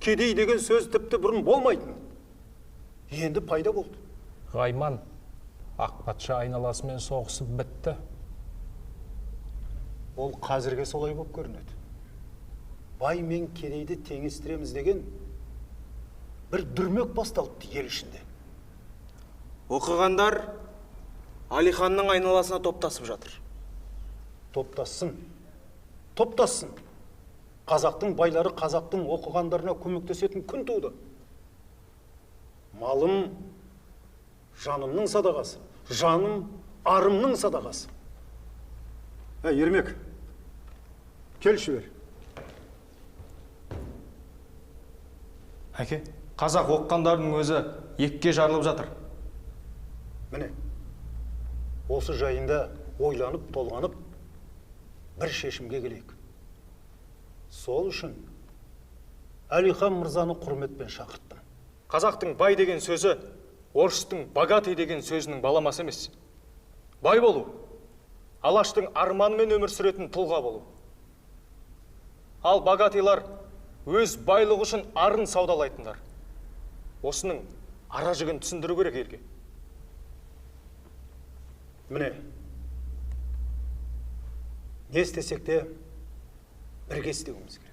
Кедей деген сөз тіпті бұрын болмайтын. Енді пайда болды. Ғайман, ақ патша айналасымен соғысып бітті. Ол қазірге солай болып көрінеді. Бай мен кедейді теңестіреміз деген бір дүрмек басталыпты ел ішінде. Оқығандар Алиханның айналасына топтасып жатыр. Топтассын. Топтассын. Қазақтың байлары қазақтың оқығандарына көмектесетін күн туды. Малым жанымның садағасы, жаным арымның садағасы. Әй, Ермек, келші бер. Әке, қазақ оқығандардың өзі екіге жарылып жатыр. Міне, осы жайында ойланып, толғанып, бір шешімге келейік. Сол үшін Әлихан мырзаны құрметпен шақырттым. Қазақтың бай деген сөзі орыстың богатый деген сөзінің баламасы емес. Бай болу, алаштың арманымен өмір сүретін тұлға болу. Ал богатыйлар өз байлығы үшін арын саудалайтындар. Осының ара жігін түсіндіру керек елге. Міне, не істесек те бірге істеуіміз керек.